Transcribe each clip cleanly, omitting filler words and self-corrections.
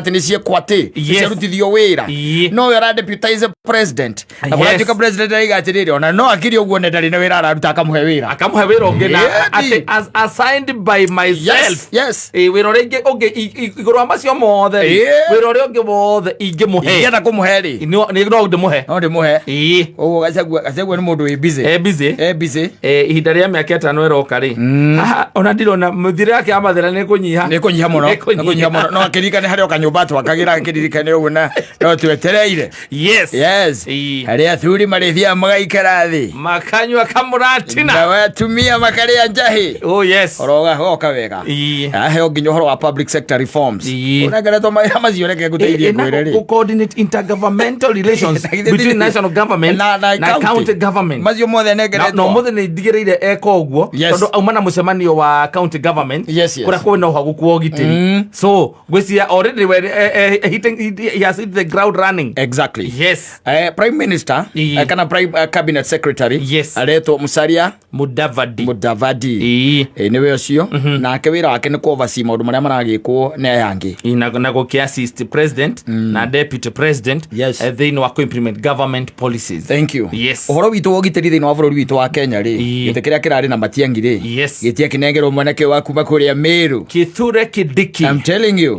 atĩ nĩ ciekwo atĩ ciarutithio wĩra. Nowe ara deputize president na kũratuĩka president araiga atĩrĩrĩ, ona no akiri ũguo ne ndarĩ na wĩra araruta, akamũhe wĩra. Akamũhe wĩra ũngĩ na atĩ as assigned by myself. Wĩra ũrĩa ũngĩ igũrũ wa macio mothe rĩ, wĩra ũrĩa ũngĩ wothe ingĩmũhe, Ingĩenda kũmũhe rĩ, no ndĩmũhe. No ndĩmũhe. Ũguo Gachagua nĩ mũndũ wĩ busy. E busy. E busy. Ihinda rĩa mĩaka 5 ĩroka rĩ, haha ona ndirona mĩthiĩre yake ya mathĩna nĩ kũnyiha. Nĩ kũnyiha mũno. Nĩ Nĩ kũnyiha mũno, no akĩririkane harĩ o kanyũmba twakagĩra, akĩririkane ũguo na no twetereire. Harĩa athuri marĩthiaga magaikara thĩ, Makanyua kamũratina, nao atumia makarĩa njahĩ. Oh yes. Oroga wega. Aheo nginya ũhoro wa public sector reforms. Ũnengeretwo mawĩra macio, reke ngũteithie ngwĩre rĩ. Coordinate intergovernmental relations between national government na county government. Macio mothe nengeretwo. Na ũmũthĩ nĩ ndigĩrĩire eka ũguo, tondũ auma na mũcemanio wa county government kũrĩa kwĩna ũhagũku wa ũgitĩri, so ngwĩciria already we, he has hit the ground running. Prime minister kana prime cabinet secretary aretwo Musalia Mudavadi. Mudavadi. Nĩwe ũcio, nake wĩra wake nĩ kũ-oversee maũndũ marĩa maragĩkwo nĩ aya angĩ. Na gũkĩ assist president na deputy president thĩinĩ wa kũ-implement government policies. Thank you. Ũhoro witũ wa ũgitĩri thĩinĩ wa bũrũri witũ wa Kenya rĩ, gĩtĩ kĩrĩa kĩrarĩ na Matiang'i rĩ, gĩtiakĩnengerwo mwanake wa kuma kũrĩa Meru. Kithure Kindiki. I'm telling you.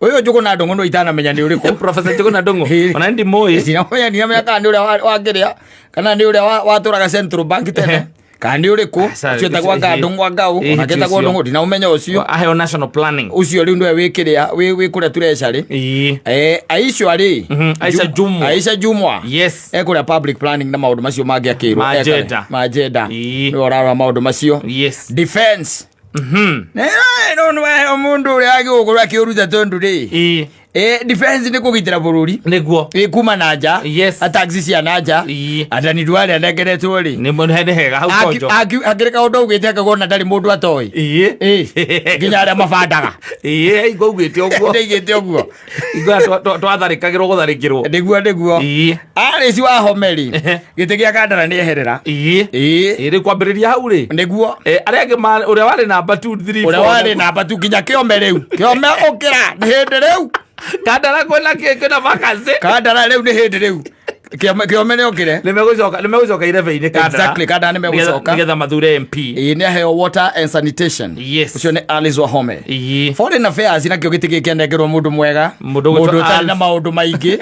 Ũyũ Njũgũna Ndũng'ũ no itanamenya nĩ ũrĩkũ. Professor Njũgũna Ndũng'ũ. Ona ndimũĩ. Ndinamenya, ndinamenya kana nĩ ũrĩa wa kĩrĩa, kana nĩ ũrĩa watũraga Central Bank tene, kana nĩ ũrĩkũ. Ũcio etagwo anga Ndũng'ũ anga ũ, ona ketagwo ũcio. Ndũng'ũ, ndinaũmenya ũcio. Aheo national planning. Ũcio rĩu nĩwe wĩ kĩrĩa, wĩ kũrĩa treasury. Aisha rĩ, Aisha Jumwa. Aisha Jumwa ekũrĩa public planning na maũndũ macio mangĩ akĩrwo. Ma agenda. Ma agenda. Nĩwe ũrarora maũndũ macio. Defense. No nĩ waheo mũndũ ũrĩa agĩgũkorwo akĩũruta, tondũ rĩ, defense nĩ kũgitĩra bũrũri. Kuma na nja. Attacks cia na nja. Adani Duale anengeretwo rĩ, Nĩ hega hau konjo. Akĩrĩ kaũndũ augĩte akauga ona ndarĩ mũndũ atoĩ. Nginya arĩa mabandaga. Igua augĩte ũguo. Ndaigĩte ũguo. Igua twatharĩkagĩrwo gũtharĩkĩrwo. Nĩguo. Alice Wahome rĩ, gĩtĩ gĩa Kandara nĩ eherera. Rĩu kwambĩrĩria hau rĩ, arĩa angĩ ũrĩa warĩ namba 2 3 Ũrĩa warĩ namba tu nginya kĩome rĩu, kĩome ũkĩra, nĩ hĩndĩ rĩu. Kandara kwĩna kĩ, kwĩna vacancy. Kandara rĩu nĩ hĩndĩ rĩu, kĩome nĩ okĩre. Nĩ megũcoka irebe-inĩ Kandara. Exactly, Kandara nĩ megũcoka. Nĩgetha mathure MP. Nĩ aheo water and sanitation. Ũcio nĩ Alice Wahome. Foreign affairs nakĩo gĩtĩ gĩkĩ anengerwo mũndũ mwega, Mũndũ ũgwĩtwo mũndũ ũtarĩ na maũndũ maingĩ,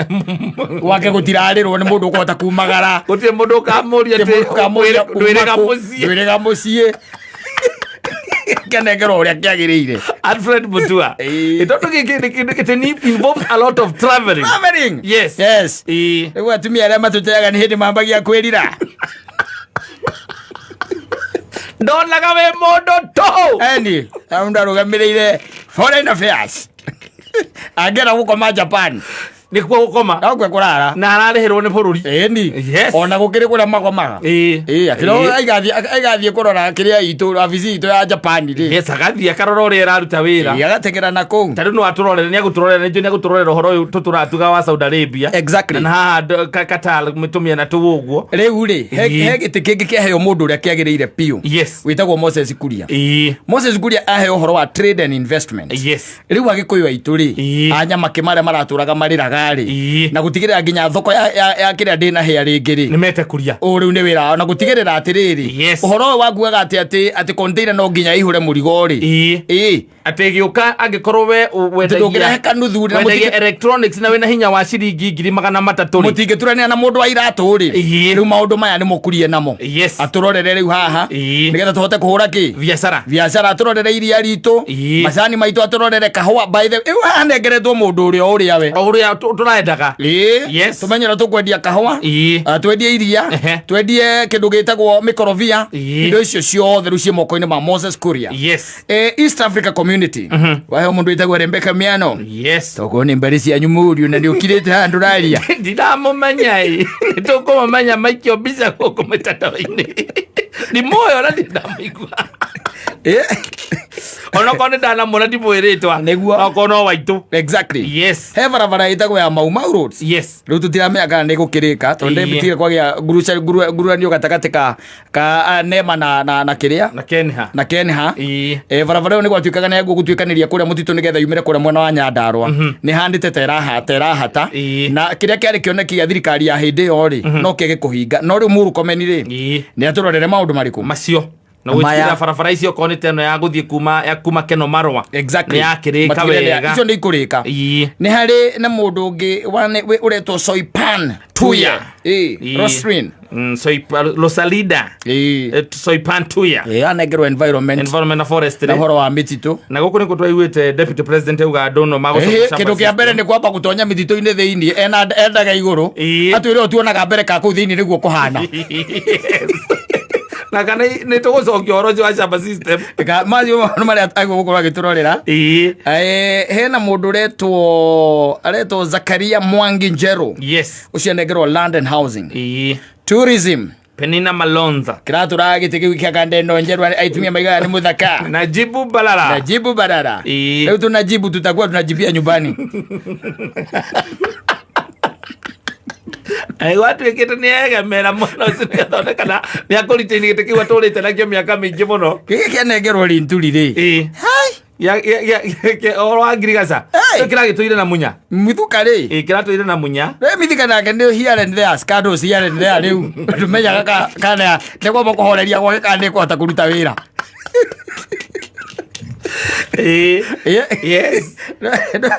gwake gũtirarĩrwo, nĩ mũndũ ũkũhota kumagara. Gũtirĩ mũndũ ũkamũria atĩ Ũkamũria ndwĩrĩga kuma kũ, mũciĩ. Ndwĩrĩga mũciĩ. Kĩanengerwo ũrĩa kĩagĩrĩire. Alfred Mutua. Tondũ gĩkĩ it involves a lot of traveling. Traveling. Rĩu atumia arĩa matũteaga nĩ hĩndĩ mambagia kwĩrira. Ndonaga wĩ mũndũ tũhũ. Eni mũndũ arũgamĩrĩire foreign affairs angĩenda gũkoma Japan, Nĩkuo gũkoma. Nokwe kũrara. Na ararĩhĩrwo nĩ bũrũri. Ĩni. Ona gũkĩrĩ kũrĩa makomaga. Akĩrwo aigathiĩ kũrora kĩrĩa itũ, wabici itũ ya Japan rĩ. Yes, agathiĩ akarora ũrĩa ĩraruta wĩra. Agategera na kũu. Ta rĩu no atũrorere, nĩ agũtũrorera, nĩ njũĩ nĩ agũtũrorera ũhoro ũyũ tũtũratuga wa Saudi Arabia. Na haha Qatar tũmĩena tũu ũguo. Rĩu rĩ, he gĩtĩ kĩngĩ kĩaheo mũndũ ũrĩa kĩagĩrĩire biũ, wĩtagwo Moses Kuria. Moses Kuria aheo ũhoro wa trade and investment. Rĩu agĩkũyũ aitũ rĩ, anyamakĩ marĩa maratũraga marĩraga rĩ, na gũtigĩrĩra nginya thoko ya kĩrĩa ndĩnahĩa rĩngĩ rĩ, Nĩ mete Kuria. Ũ rĩu nĩ wĩra wao na gũtigĩrĩra atĩrĩrĩ, ũhoro ũyũ wakuaga atĩ container no nginya ĩihũre mũrigo rĩ. Atĩ ĩgĩũka angĩkorwo we wendagia Ndũngĩrehe kanuthu na wendagia electronics na wĩna hinya wa ciringi 300,000 rĩ, Mũtingĩturanĩra na mũndũ wa iratũ rĩ. Rĩu maũndũ maya nĩ mũkurie namo. Atũrorere rĩu haha nĩgetha tũhote kũhũra kĩ biacara. Biacara, atũrorere iria ritũ, macani maitũ, atũrorere kahũa. By the way, haha nengeretwo mũndũ ũrĩa ũrĩa we O ũrĩa tũraendaga. Tũmenye ũrĩa tũkwendia kahũa, twendie iria, twendie kĩndũ gĩtagwo mĩkorobia. Indo icio ciothe rĩu ciĩ moko-inĩ ma Moses Kuria. East Africa Community waheo mũndũ wĩtagwo Rebecca Miano. Tokorwo nĩ mbarĩ cianyu, mũriũ, na nĩ ũkirĩte handũ raria. Ndiramũmenya ĩ, nĩtũkũmũmenya maikio mbica gũkũ mĩtandao-inĩ. Ndimũĩ ona ndinamũigua. Onokorwo nĩ ndanamuona ndimwĩrĩtwa. Nĩguo. Okorwo no waitũ. Exactly. Yes. He barabara ĩtagwo ya Mau Mau Roads. Yes. Rĩu tũtiramenya kana nĩ gũkĩrĩka tondũ ndĩbitire kwagĩa ngurucanio gatagatĩ ka nema na kĩrĩa Na Kenha. Na Kenha. Ĩĩ. Barabara ĩyo nĩ gwatuĩkaga nĩ gũtuĩkanĩria kũrĩa mũtitũ nĩgetha yumĩre kũrĩa mwena wa Nyandarũa nĩ handĩte ta ĩrahata na kĩrĩa kĩarĩ kĩoneki gĩa thirikari ya hĩndĩ ĩyo rĩ, no kĩage kũhinga. No rĩu Murkomen rĩ, nĩ atũrorere maũndũ marĩkũ macio na Maya. gwĩtigĩra barabara icio okorwo nĩ ta ĩno ya gũthiĩ kuma Keno Marwa Exactly. nĩ yakĩrĩka Matigĩrĩre wega. Icio nĩ ikũrĩka. Nĩ harĩ na mũndũ ũngĩ ũretwo Soipan Tuya. Rosrin. Rosalida. Soipan Tuya. Anengerwo environment. Environment na forestry. Na ũhoro wa mĩtitũ. Na gũkũ nĩkuo twaiguĩte deputy president auga andũ no magũcoka. Kĩndũ kĩa mbere nĩ kwamba gũtonya mĩtitũ-inĩ thĩinĩ ena endaga igũrũ atwĩre ũyũ tuonaga mbere ka kũu thĩinĩ nĩguo kũhana. Na kana nĩ tũgũcokia ũhoro ũcio wa shamba system. Macio maũndũ marĩa agĩrĩirwo gũkorwo agĩtũrorera. Hena mũndũ aretwo Zakaria Mwangi Njeru. Yes. Ũcio anengerwo land and housing. Tourism. Penina Malonza. Kĩratũraga gĩtĩ kĩu kĩa kanda ĩno njerũ aitumia maigaga nĩ mũthaka. Najibu Balala. Najibu Balala. Rĩu tunajibu tutakuwa tunajibia nyumbani. Gwatuĩkĩte nĩ egemera mũno ũcio nĩathondekana nĩ akũritaini gĩtĩ kĩu atũrĩte nakĩo mĩaka mĩingĩ mũno. Gĩkĩ kĩanengerwo rinturi rĩ. Ũhoro wa ngirigaca. Hey! Kĩu kĩragĩtũire na munya. Mithũka rĩ. Ĩĩ, kĩratũire na munya. Rĩ mithika nake nĩ here and there, scandals here and there. Rĩu ndũmenyaga kana nĩ kwamba kũhoreria gwake kana nĩ kũhota kũruta wĩra. Yes.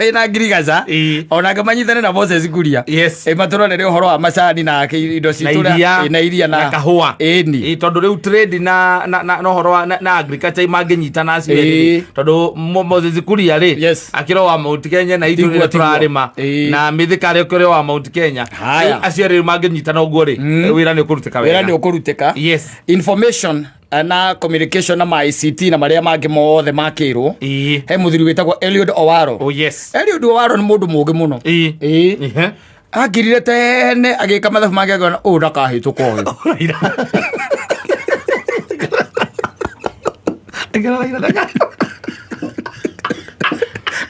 Ĩna ngirigaca. Onake manyitane na Moses Kuria. Yes. Matũrorere ũhoro wa macani na indo Na citũ iria. Na iria na kahũa. Ĩni. Tondũ rĩu trade na ũhoro wa na agriculture mangĩnyitana acio erĩ rĩ, tondũ Moses Kuria rĩ, Yes. akĩrĩ wa Mount Kenya na ithuĩ Tiguo, rĩrĩa tiguo. tũrarĩma na Mithika rĩ akĩrĩ wa Mount Kenya. Haya. Rĩu acio erĩ mangĩnyitana ũguo rĩ, wĩra nĩ ũkũrutĩka Wĩra wega. nĩ ũkũrutĩka. Yes. Information na communication na ma ICT na marĩa mangĩ mothe makĩrwo. He mũthuri wĩtagwo Eliud Owaro. Oh yes. Eliud Owaro nĩ mũndũ mũũgĩ mũno. Akirire tene agĩka mathabu make akĩona ũyũ ndakahĩtũka ũyũ.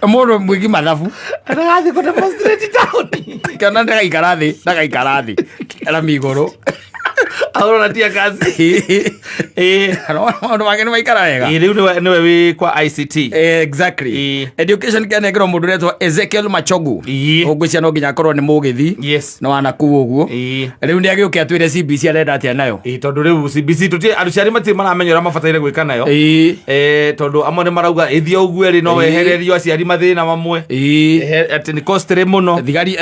Mũndũ mwĩki mathabu. Ndagathiĩ kũ demonstrate town. Kana ndagaikara thĩ, ndagaikara thĩ. Rami igũrũ. Ahũrwo na tear gas. Maũndũ make nĩ maikara wega. Rĩu nĩwe wĩ kwa ICT. Exactly. Education kĩanengerwo mũndũ ũretwo Ezekiel Machogu. Ũngwĩciria no nginya akorwo nĩ mũgĩthi. Yes. No anakuu ũguo. Rĩu nĩ agĩũke atwĩre CBC arenda atĩa nayo. Tondũ rĩu CBC tũtirĩ aciari matirĩ maramenya ũrĩa mabataire gwĩka nayo. Tondũ amwe nĩ marauga ĩthiĩ ũguo ĩrĩ no wehererio aciari mathĩna mamwe. Atĩ nĩ costly mũno. Thigari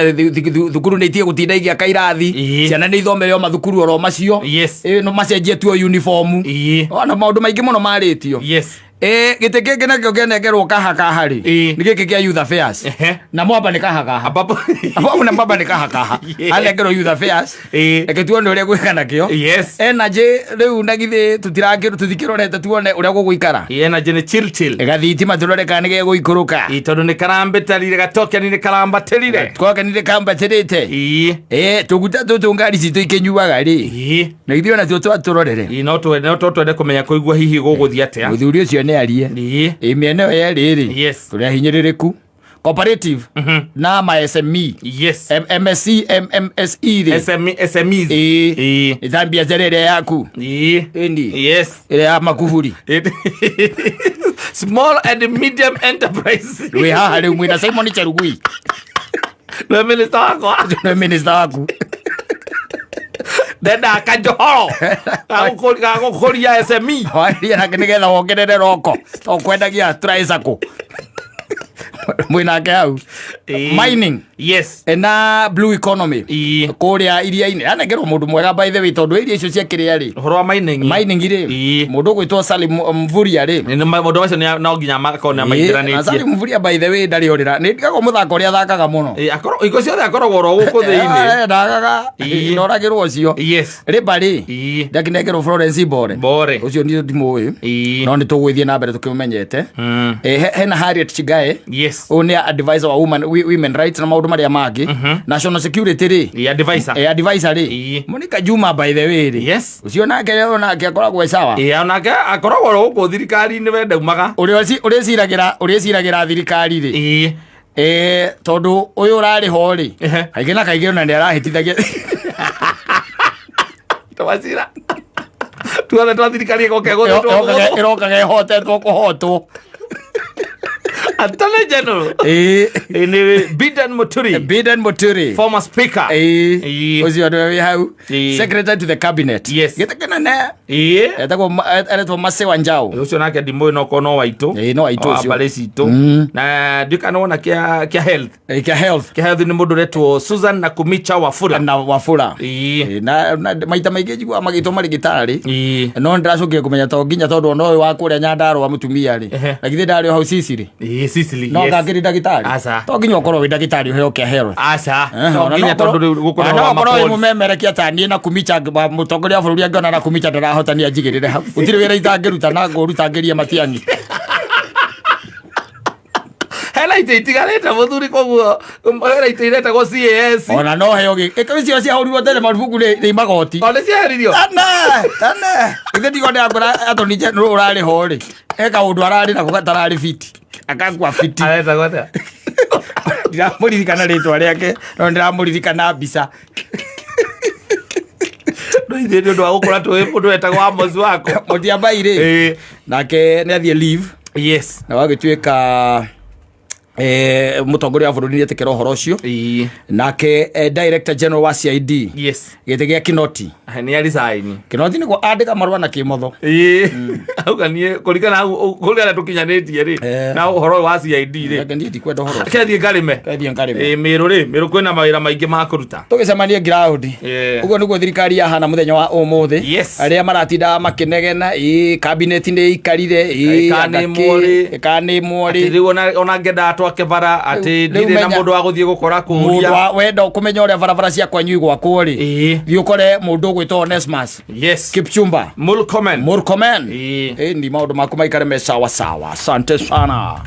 thukuru nĩ itige gũtinda igĩaka irathi. Ciana nĩ ithomere o mathukuru oro macio. Yes. No macenjie tu uniform. Ona maũndũ maingĩ mũno marĩtio. Yes. Gĩtĩ kĩngĩ nakĩo kĩanengerwo kahakaha rĩ, nĩ gĩkĩ kĩa youth affairs. Na mwamba nĩ kahakaha. Ambapo Ambapo na mwamba nĩ kahakaha. Anengerwo youth affairs. Reke tuone ũrĩa gwĩka nakĩo. Yes. Energy rĩu na githĩ tũtikĩrorete tuone ũrĩa gũgũikara. Energy nĩ chill chill. Gathitima tũrore kana nĩ gegũikũrũka. Tondũ nĩ karambetarire gatokeni nĩ karambatĩrire. Tokeni nĩ kambatĩrĩte. Tũguta tũtũ ngari citũ ikĩnyuaga rĩ. Na ithuĩ ona tuo twatũrorere. No twende, no twende kũmenya kũigua hihi gũgũthiĩ atĩa. Mũthuri ũcio nĩ arie. Mĩena ĩyo yerĩ rĩ. Yes. Tũrĩ ahinyĩrĩrĩku. Cooperative na ma SME. Yes. MSC, MMSE rĩ. SME, SMEs. Nĩ ta biacara ĩrĩa yaku. Ĩni. Yes. Ĩrĩa ya makuburi. Small and medium enterprise. Wĩ haha rĩu mwĩna Simon Cherugui. Nĩwe minister wakwa. Nĩwe minister waku. Ndenda kanjohoro. Gagũkũria SME. Waria nake nĩgetha wongerere roko. To kwendagia tricycle. Mwĩnake hau. Mining. Yes. Na blue economy. Kũrĩa iria-inĩ. Anengerwo mũndũ mwega by the way tondũ iria icio cia kĩrĩa rĩ. Ũhoro wa mining. Mining rĩ. Mũndũ ũgwĩtwo Salim Mvurya rĩ. Nĩ maũndũ macio no nginya makorwo nĩ Na maingĩranĩtie. Salim Mvurya by the way ndarĩ orĩra. Nĩ ndigagwo mũthako ũrĩa athakaga mũno. Akorwo hingo ciothe akoragwo oro gũkũ thĩinĩ. Ndagaga. Ndoragĩrwo ũcio. Yes. Rĩmba rĩ. Ndakinengerwo Florence Bore. Bore. Ũcio niĩ ndimũĩ. No nĩ tũgũgĩthiĩ na mbere tũkĩmũmenyete. Hena Harriet Chigae. Yes. Yes. Ũyũ nĩ advisor wa women rights na maũndũ marĩa mangĩ. National security rĩ, Ĩĩ, advisor. Advisor rĩ, Ĩĩ. Monica Juma, by the way rĩ, Yes. ũcio nake akoragwo e sawa. Ĩĩ, onake akoragwo oro gũkũ thirikari-inĩ, we ndaumaga. Ũrĩa ũrĩciragĩra thirikari rĩ, Ĩĩ. Tondũ ũyũ ũrarĩ ho rĩ, kaingĩ na kaingĩ ona nĩ arahĩtithagia. Twacira tuothe twa thirikari ĩgoka ĩgũthĩtwo. Ĩrokaga ĩhotetwo kũhotwo. Attorney General Ĩĩ. Nĩ Biden Muturi. Biden Muturi. Former speaker. Ĩĩ. Ĩĩ. Ũcio nĩwe wĩ hau. Ĩĩ. Secretary to the cabinet, gĩtĩ kĩnene, etagwo eretwo Mercy Wanjau. Ũcio nake ndimũĩ, no korwo no waitũ. Ĩĩ, no waitũ Wa ũcio. mbarĩ citũ. Na ndiũĩ kana wona kĩa health. Kĩa health. Kĩa health nĩ mũndũ ũretwo Susan Nakumicha Wafula. Na Wafula. Ĩĩ. Na maita maingĩ njiguaga magĩtwo marĩ gĩtarĩ, Ĩĩ. no nĩndĩracokire kũmenya to nginya, tondũ ona ũyũ wa kũrĩa Nyandarũa mũtumia rĩ, na githĩ ndarĩ o hau Sicily? Ĩĩ, Sicily. No Yes. ngangĩrĩ ndagĩtarĩ? Aca. To nginya ũkorwo wĩ ndagĩtarĩ ũheo kĩa health. Aca, no nginya, tondũ rĩu gũkũ no nĩ wa ũkorwo wĩ mapoli. mũmemerekia ta niĩ na Kumicha, mũtongoria wa bũrũri angĩona na Kumicha ndarahota nĩ anjigĩrĩre hau. Gũtirĩ wĩra itangĩruta na ngũruta ngĩrie Matiang'i. Hena itĩ itigarĩte, mũthuri, koguo hena itĩ iretagwo CAS. Ona no heo gĩ ĩko icio ciahũrirwo tene marubuku nĩ magoti. O nĩ cieheririo. Tene tene ithe ndigo ndĩrakwĩra Attorney General ũrarĩ ho rĩ, he kaũndũ ararĩ nako gatararĩ fiti, akakua fiti. Aretagwo atĩa? Ndiramũririkana rĩtwa rĩake, no ndĩramũririkana mbica. No ithuĩ nĩ ũndũ wa gũkũra tũĩ mũndũ wetagwo Amos wako. Mũtiambai rĩ, nake nĩ athiĩ leave. Na wagĩtuĩka mũtongoria wa bũrũri nĩ etĩkĩra ũhoro ũcio. Nake director general wa CID, gĩtĩ gĩa Kinoti. Nĩ arisaini. Kinoti nĩguo andĩka marũa na kĩmotho. Ĩĩ, auga niĩ kũringana hau kũringana tũkinyanĩtie rĩ, na ũhoro ũyũ wa CID rĩ, Nake niĩ ndikwenda ũhoro ũcio. Kethiĩ ngarĩme. Kethiĩ ngarĩme. Ĩĩ, Mĩrũ rĩ, Mĩrũ kwĩna mawĩra maingĩ ma kũruta. Tũgĩcemanie ground. Ũguo nĩguo thirikari yahana mũthenya wa ũmũthĩ. Arĩa maratinda makĩnegena, ĩ cabinet nĩ ikarire, ĩ Ĩkanĩmwo rĩ. ĩkanĩmwo Atĩ rĩ. rĩu ona ngĩendaga twake bara atĩ Rĩu ndirĩ na menya- mũndũ wa gũthiĩ gũkora Mũndũ kũria. wenda kũmenya ũrĩa barabara cia kwanyu igwakwo rĩ, thiĩ ũkore mũndũ ũgwĩtwo Onesmus Kipchumba Murkomen. Murkomen. Ĩĩ. Ĩ ni maũndũ maku maikare me sawa sawa. Asante sana.